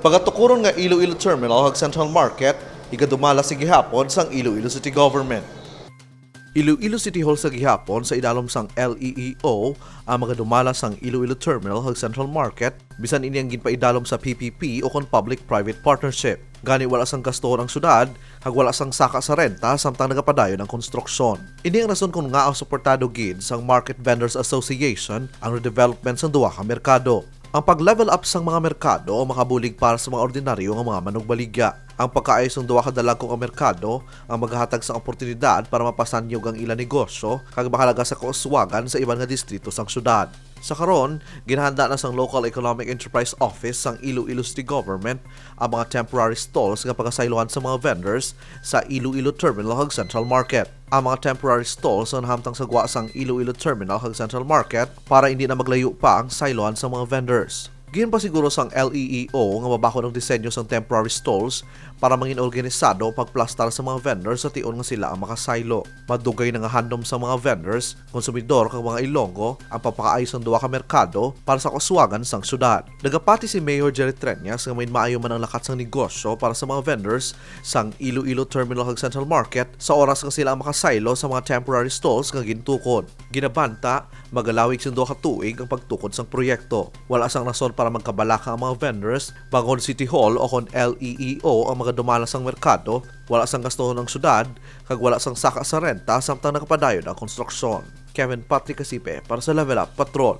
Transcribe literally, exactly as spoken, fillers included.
Pagatukuron nga Iloilo Terminal kag Central Market, igadumala sa gihapon sang Iloilo City Government. Iloilo City Hall sa gihapon sa idalom sang L E E O ang magadumala sang Iloilo Terminal kag Central Market, bisan ini ang ginpaidalom sa P P P o kon public-private partnership. Gani wala sang gastuhon ang syudad, kag wala sang saka sa renta samtang nagapadayon ang konstruksyon. Ini ang rason kon ngaa suportado gid sang Market Vendors Association ang redevelopment sang duha ka merkado. Ang pag-level up sang mga merkado makabulig para sa mga ordinaryo nga mga manugbaligya. Ang pagkaayo sang duha ka dalagko nga merkado ang maghatag sang oportunidad para mapasanyog ang ila negosyo kag makalaga sa kauswagan sa iban nga distrito sang syudad. Sa karon, ginahanda na sang Local Economic Enterprise Office sang Iloilo City Government ang mga temporary stalls nga pagasaylohan sa mga vendors sa Iloilo Terminal kag Central Market. Ang mga temporary stalls nga nahamtang sa gwa sang Iloilo Terminal kag Central Market para hindi na maglayo pa ang saylohan sa mga vendors. Ginpasiguro sang L E E O nga mabakod ang disenyo sang temporary stalls para mangin organisado ang pagplastar sa mga vendors sa tion nga sila ang makasaylo. Madugay na nga handom sa mga vendors, konsumidor kag mga Ilonggo ang pagpakaayo sang duha ka merkado para sa kauswagan sang syudad. Nagapati si Mayor Jerry Treñas nga may maayo man ang lakat sang negosyo para sa mga vendors sang Iloilo Terminal kag Central Market sa oras nga sila ang makasaylo sa mga temporary stalls nga gintukod. Ginabanta, magalawig sing duha ka tuig ang pagtukod sang proyekto. Wala sang rason para magkabalaka ang mga vendors, bangod City Hall o kon L E E O ang magadumala sang merkado, wala sang gastuhon ang syudad, kag wala sang saka sa renta samtang nagapadayon ang konstruksyon. Kevin Patrick Casipe para sa Level Up Patrol.